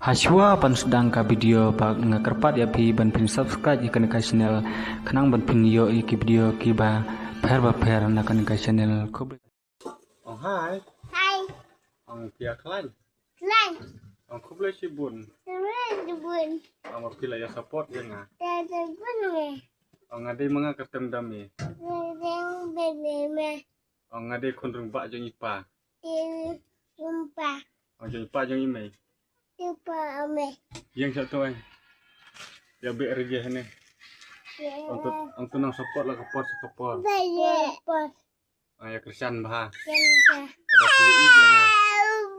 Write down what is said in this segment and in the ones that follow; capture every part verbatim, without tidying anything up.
Hashwa ban sdang ka video ba nga kyrpad ïa phi ban phin subscribe ïa kane ka channel khnang ban phin ïoh ïa ki video kiba pher ba pher na kane ka channel. Khublei. Ong hai. Hai. Ong phi ïa khlaiñ. Khlaiñ. Ong khublei shibun. Khublei shibun. Ong ba phi la ïa support ïa nga. Ïa support ïa nga. Ong nga dei ma nga kyrteng Dame. Kyrteng Dame. Ong nga dei khun rangbah jong i pa. Dei rangbah. Ong jong i pa jong i mei. Jong i pa mei. Ïeng sha to ai. Ïa beh rege hane. Ïa. Ong to, ong to nang support la ka por sha ka por. Beh ye. Por. Ong ïa kyrshan bha. Kyrshan. Ba phi ïeit ïa nga.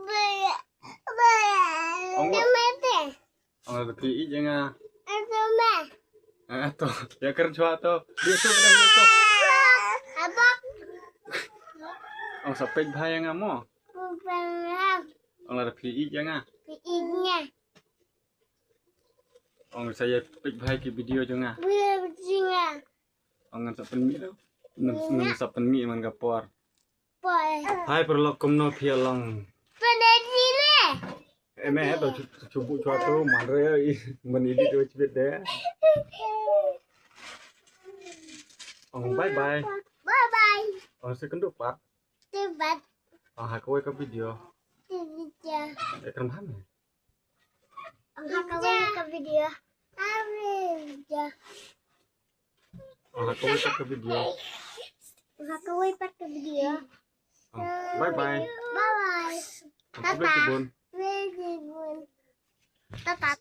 Beh. Beh. Ong. Ïa mete. Ong ba phi ïeit ïa nga. Ato me. Ah, to. Ïa kren chwa to. Dei to, dei to. Abok. Ong sa peit bha ïa nga mo. Peit bha. Ong lada phi ïeit ïa nga. Phi ïeit ïa nga. Ong sa ïa peit bha ki video jong nga. Video jong nga. Ong ngan sa pynmih. Ngan, ngan sa pynmih man ka por. Por. Hai paralok, kumno phi ïa long? Pynmih ne. Em eh, to chu, chu buh chwa to, man re, i, man edit to chibit de. Ong bye bye. Bye bye. Ong sa kynduh pat. Kynduh pat. Ong ha kawei ka video. Video. Eh, kan bha ne? Ong ha kawei ka video. Video. Ong ha kawei pat ka video. Ong ha kawei pat ka video. Ong, bye bye. Bye bye. Ong khublei shibun. Khublei shibun. Tata.